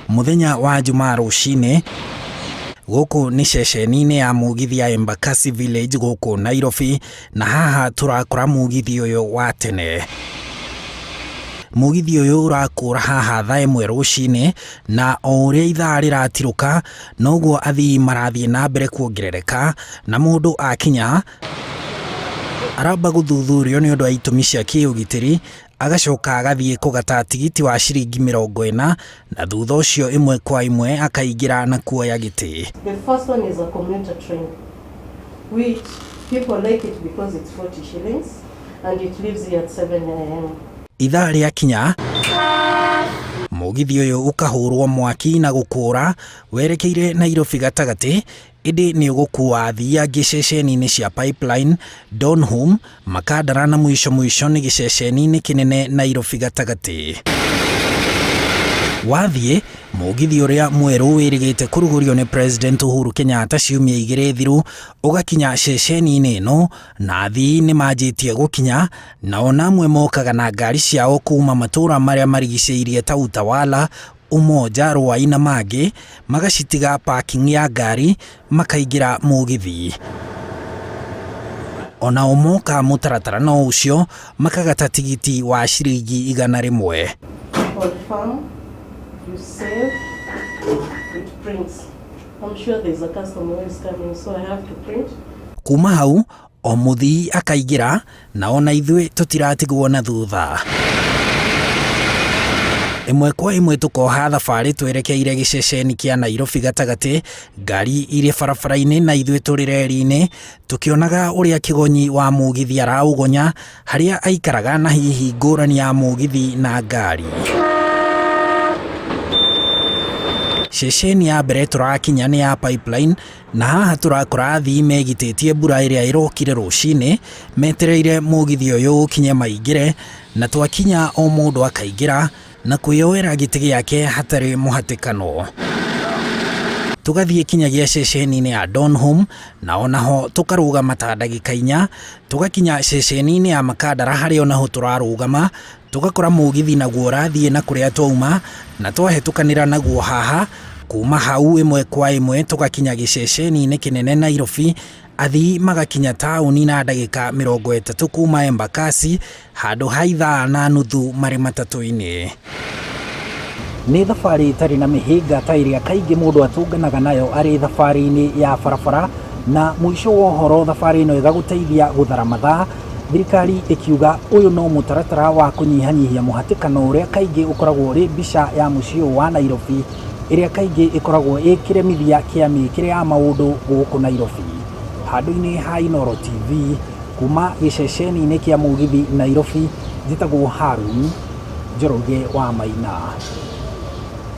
Mũthenya wa Jumaa rũcinĩ, gũkũ nĩ ceceni-inĩ ya mũgithi ya Embakasi Village gũkũ Nairobi, na haha tũrakora mũgithi ũyũ wa tene. Mũgithi ũyũ ũrakũra haha thaa 1 rũcinĩ, na o ũrĩa ithaa rĩratirũka, noguo athii marathiĩ na mbere kuongerereka, na mũndũ akinya, aramba gũthuthurio nĩ ũndũ wa itũmi cia kĩũgitĩri, agacoka agathiĩ kũgata tigiti wa ciringi 40, na thutha ũcio ĩmwe kwa ĩmwe akaingĩra na kuoya gĩtĩ. The first one is a commuter train, which people like it because it's 40 shillings and it leaves here at 7 a.m. Ithaa rĩakinya, mũgithi ũyũ ũkahũrwo mwaki na gũkũra werekeire Nairobi gatagatĩ, ĩndĩ nĩ ũgũkua athii angĩ ceceni-inĩ cia Pipeline, Donholm, Makandara na mũico mũico nĩ gĩceceni-inĩ kĩnene Nairobi gatagatĩ. Wathiĩ, mũgithi ũrĩa mwerũ wĩrĩgĩte kũrugũrio nĩ President Uhuru Kenyatta ciumia 2 thiru ũgakinya ceceni-inĩ ĩno, na athii nĩ manjĩtie gũkinya, na ona amwe mokaga na ngari ciao kuma matũra marĩa marigicĩirie ta Utawala, Umoja, Ruai na mangĩ, magacitiga parking ya ngari makaingĩra mũgithi. Onao moka mũtaratara no ũcio, makagata tigiti wa ciringi 100. Confirm, you save, it prints. I'm sure there's a customer who is coming, so I have to print. Kuma hau, o mũthii akaingĩra, na ona ithuĩ tũtiratigwo na thutha. Ĩmwe kwa ĩmwe tũkoha thabarĩ twerekeire gĩceceni kĩa Nairobi gatagatĩ, ngari irĩ barabara-inĩ na ithuĩ tũrĩ reri-inĩ, tũkĩonaga ũrĩa kĩgonyi wa mũgithi araũgonya, harĩa aikaraga na hihi ngũrani ya mũgithi na ngari. Ceceni ya mbere tũrakinya nĩ ya Pipeline, na haha tũrakora athii megitĩtie mbura ĩrĩa ĩrokire rũcinĩ, metereire mũgithi ũyũ ũkinye maingĩre, na twakinya o mũndũ akaingĩra na kwĩyoera gĩtĩ gĩake hatarĩ mũhatĩkano. Tũgathiĩ kinyagia ceceni-inĩ ya Donholm, na onaho tũkarũgama ta ndagĩka 4, tũgakinya ceceni-inĩ ya Makandara harĩa onaho tũrarũgama, tũgakora mũgithi naguo ũrathiĩ na kũrĩa twauma, na twahĩtũkanĩra naguo haha, kuma hau ĩmwe kwa ĩmwe tũgakinya gĩceceni-inĩ kĩnene Nairobi, athii magakinya taũni na ndagĩka 30 kuma Embakasi, handũ ha ithaa na nuthu marĩ matatũ-inĩ. Nĩ thabarĩ ĩtarĩ na mĩhĩnga ta ĩrĩa kaingĩ mũndũ atũnganaga nayo arĩ thabarĩ-inĩ ya barabara, na mũico wa ũhoro thabarĩ ĩno ĩgagũteithia gũthara mathaa, thirikari ĩkiuga ũyũ no mũtaratara wa kũnyihanyihia mũhatĩkano ũrĩa kaingĩ ũkoragwo ũrĩ mbica ya mũciĩ ũyũ wa Nairobi, ĩrĩa kaingĩ ĩkoragwo ĩ kĩremithia kĩa mĩkĩre ya maũndũ gũkũ Nairobi. Handũ-inĩ ha Inooro TV, kuma gĩceceni-inĩ kĩa mũgithi Nairobi, njĩtagwo Harun Njoroge wa Maina.